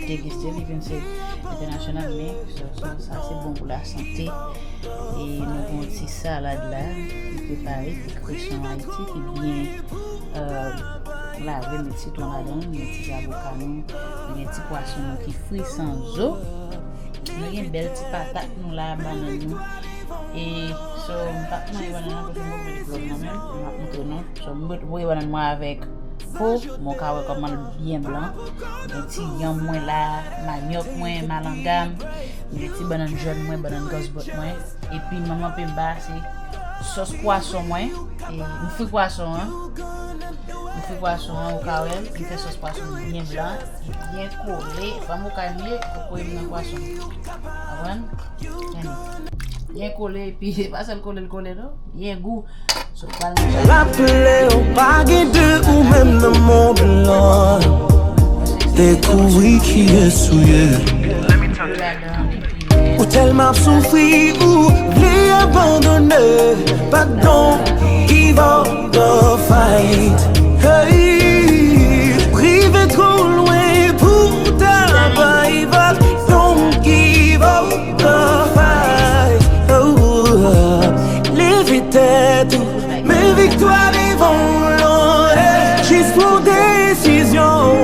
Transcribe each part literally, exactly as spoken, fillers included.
Degiste li vin se entènasyonal, men sa, sa, sa se bon pou lasante. E nou gen yon ti salad la, ki prepare, ki fre sou Ayiti, ki byen, euh, lave, met sitwon ladan l, gen ti zaboka nou, gen ti pwason nou ki fri san zo. Nou gen bèl ti patat nou la, bannann nou. E, so, m p ap manje bannann nan, paske m pa vle vlòg nan menm, m ap montre nou. So, m voye bannann mwen avèk po, men w ka wè kòman l byen blan. Gen ti yanm mwen la, manyòk mwen, malanga m, gen ti bannann jòn mwen, bannann gòsbòt mwen. Epi manman penba se sòs pwason mwen. E m fri pwason an. M fri pwason an, ou ka wè l. M fè sòs pwason byen blan, byen kole. Ban m ou ka m ye, kokoye m nan pwason. Konprann? Byen kole, epi se pa sèl kole l kole, non. Byen gou. So, pral manje. Raple w, pa gen de ou menm nan mond lan. Dekouvri kiyès ou ye. Ou tèlman ap soufri, ou vle abandone. But don't give up the fight. Hey, rive twò lwen pou ta bay vag. Don't give up the fight. Oh, leve tèt ou, men viktwa devan w lan. Jis pran desizyon.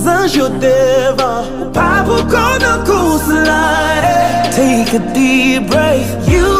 Zanj yo devan, ou pa poko nan kous la. Take a deep breath, you